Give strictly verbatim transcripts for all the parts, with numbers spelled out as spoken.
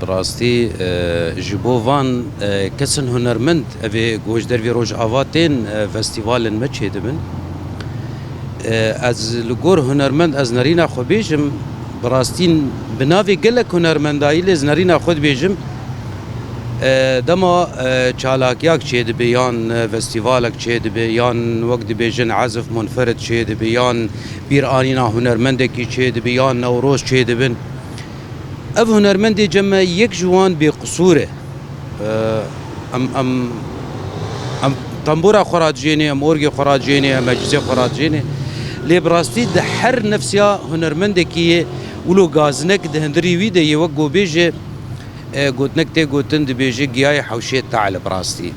Bi rastî, e, ji bo van, e, kesên hunermend, evê ku ji dervî Rojava tên, e, festîvalên me çêdibin. E, ez li gor hunermend, ez nerîna xwe bêjim, bi rastî bi navê gelek hunermendayî lê ez nerîna xwe dibêjim. E, dema, e, çalakiyek çêdibe yan, e, festîvalek çêdibe yan wek dibêjin ezif munferit çêdibe yan bîranîna hunermendekî çêdibe yan Newroz çêdibin. Ev hunermendê cem me yek ji wan bêqisûr e. Em, em, em tembûra xwe radijênê, em orgê xwe radijênê, em meclîsê xwe radijênê. Lê bi rastî di her nefsiya hunermendekî yê wilo gazinek di hundirî wî de yê wek ku bêje, e, gotinek tê gotin dibêje giyayê hewşê te'le bi rastî.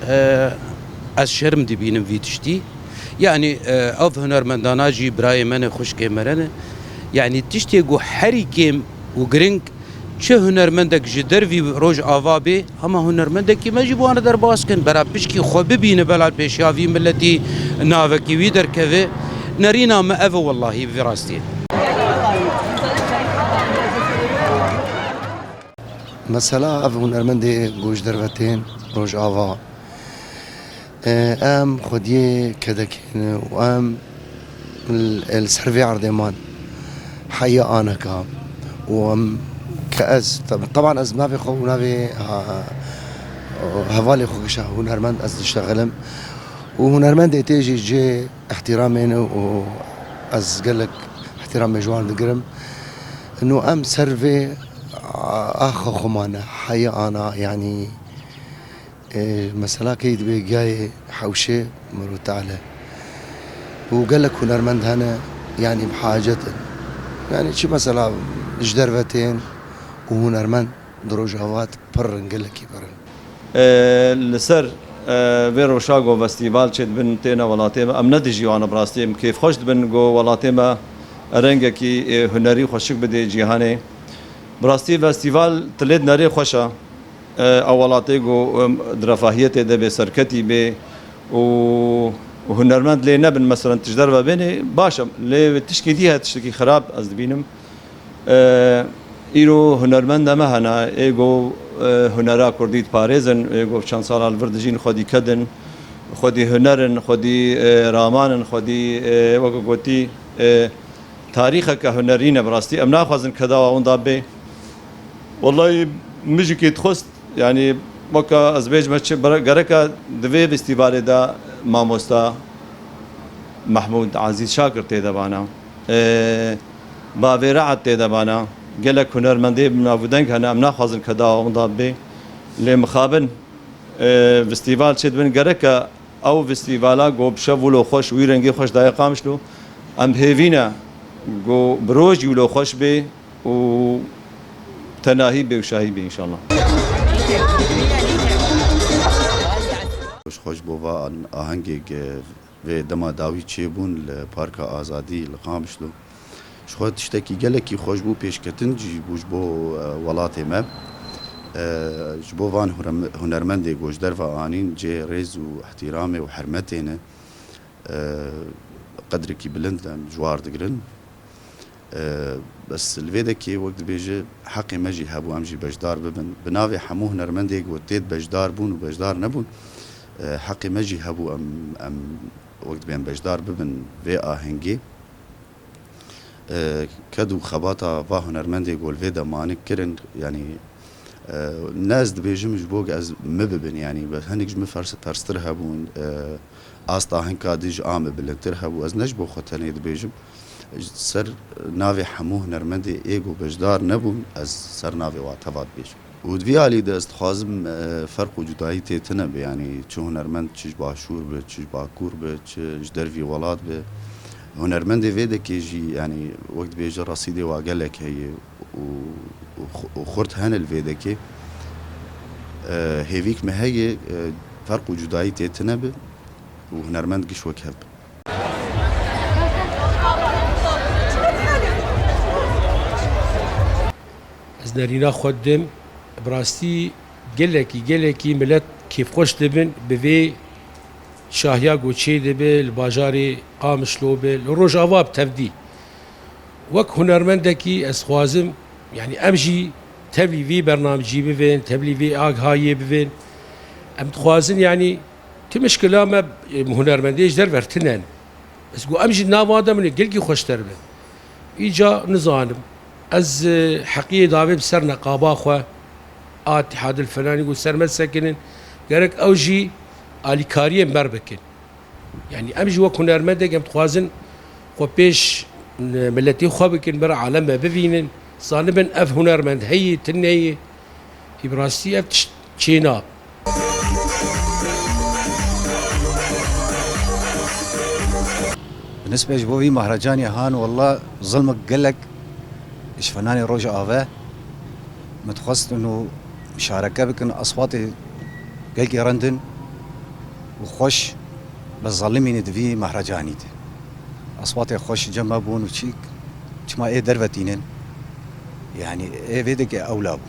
E, ez şerm dibînim vî tiştî. Yanî, e, ev hunermendana jî birayê me ne, xwişkê me re ne. Yanî tiştê ku herî kêm û giring, çi hunermendek ji dervî Rojava bê, hema hunermendekî me jî bi wan re derbas kin. Bera pişkî xwe bibîne, bela pêşiya vî miletî navekî wî derkeve. Nerîna me ev e, wellahî, bi vî rastiyê. Mesela ev hunermendê ku ji derve tên Rojava. E, em xwediyê kedekê ne û em li, li ser vê erdê man heya aneka û em ke ez, tab-, teban ez navê xwe û navê, ha, hevalê xwe kişa hunermend ez diştexilim û hunermendê tê jî cê îhtîramê ne û ez gelek îhtîramê ji wan digirim. Û em ser vê a-, axa xwe mane heya ana, yanî, Ê, mesela key dibe gayê hewşê Miro Te'le. Û gelek hunermend hene, yanî bi hacet in. Yanî çi mesela ji derve tên û hunermend di Rojava de pir in, gelekî pir in. Ê, li ser, ê, vê roşa go festîval çêdibin têne welatê me, em ne dijî wan e bi rastî, em kêfxweş dibin go welatê me rengekî, ê, hunerî xweşik bidê cîhanê. Bi rastî festîval tilê dinerê xweş e. E, ew welatê ku, em, di refahiyetê de bê, serketî bê û hunermend lê nebin, meselen, tu ji derve bênê, baş e. Lê tişkî dî heye, tiştekî xirab ez dibînim. E, îro hunermenda me hene, ê ku, e, hunera kurdî diparêzin, ê ku çend sala li vir dijîn, xwedî ked in, xwedî huner in, xwedî, e, raman in, xwedî, e, weke gotî, e, tarîxeke hunerî ne bi rastî. Em naxwazin keda wan winda bê. Wellahî min jî kê dixwest, yanî weke ez bêjime çi, bere-, gereka di vê festîvalê de mamosta Mehmûd Ezîz Şakir tê de bana. Ee, Bavê Re'ed tê de bana. Gelek hunermendê bi navûdeng hene, em naxwazin keda wan winda bê. Lê mixabin, ee, festîval çêdibin, gereka ew festîvala ku bi şev wilo xweş, wî rengê xweş daye Qamişlo, em hêvî ne ku bi rojî wilo xweş bê û tenahî bê û şahî bê înşallah. Xweş, xweş bo va an-, ahengê ge vê dema dawî çêbûn li Parka Azadî li Qamişlo. Ji xwe tiştekî gelekî xweş bû, pêşketin jî bû ji bo, e, welatê me. E, ji bo van hurem-, hunermendê ku ji derve anîn cê rêz û îhtîramê û hermetê ne. E, qedrekî bilind em ji war digirin. E, bes li vê dekê wek dibêje heqê me jî hebû em jî beşdar bibin. Bi navê hemû hunermendê ku tê de beşdar bûn û beşdar nebûn, e, heqê me jî hebû em, em wek dibên beşdar bibin vê ahengê. E, ked û xebata va hunermendê ku li vê de manik kirin, yanî, e, ne ez dibêjim ji bo ku ez mi bibin, yanî, be-, hinek ji min fers-, perstir hebûn, e, asta hinka din ji a me bilindtir hebû. Ez ne ji bo xwe tenê dibêjim. Ji ser navê hemû hunermendê ê ku beşdar nebûn, ez ser navê wa teva dibêjim. Û di vî alî de ez dixwazim, e, ferq û cudayî tê tune be, yanî çi hunermend, çi ji Başûr be, çi ji Bakûr be, çi ji dervî welat be. Hunermendê vê dekê jî, yanî wek dibêje resîdê wa gelek heye û, û xu-, û xurt hene li vê dekê. E, hêvîk me heye, e, ferq û cudayî tê tune be û hunermend giş wek hev bin. Nerîna xwe didim, bi rastî gelekî, gelekî milet kêfxweş dibin bi vê şahiya ku çêdibe li bajarê Qamişlo be, li Rojava bi tevdî. Wek hunermendekî ez dixwazim, yanî em jî tevlî vî bernamecî bibin, tevlî vî agahiyê bibin. Em dixwazin, yanî, ti mişkila me, e, hunermendê ji derve tinen. Ez got, em jî nava de min ê gelkî xweştir bin. Îca nizanim. Ez, e, heqiyê davêm ser neqaba xwe, a Îtîhadil Fenanî got ser me sekinin. Gerek ew jî alîkariyê me bikin. Yanî em jî wek hunermendek em dixwazin xwe pêş, e, miletê xwe bikin, bera alem me bivînin. Zanibin ev hunermend heye, tune ye. Î bi rastî ev tişt çêna. Bi nisbet ji bo vî mehrecanê han, wella zilmek gelek ji fenanê Rojava min dixwest û muşareke bikin, eswatê gelkî rind in û xweş bi zelimînê di vî mehrecanî de. Eswatê xweş cem me bûn û çîk çima ê dervetînin, yanî ê vê deke ewla bû.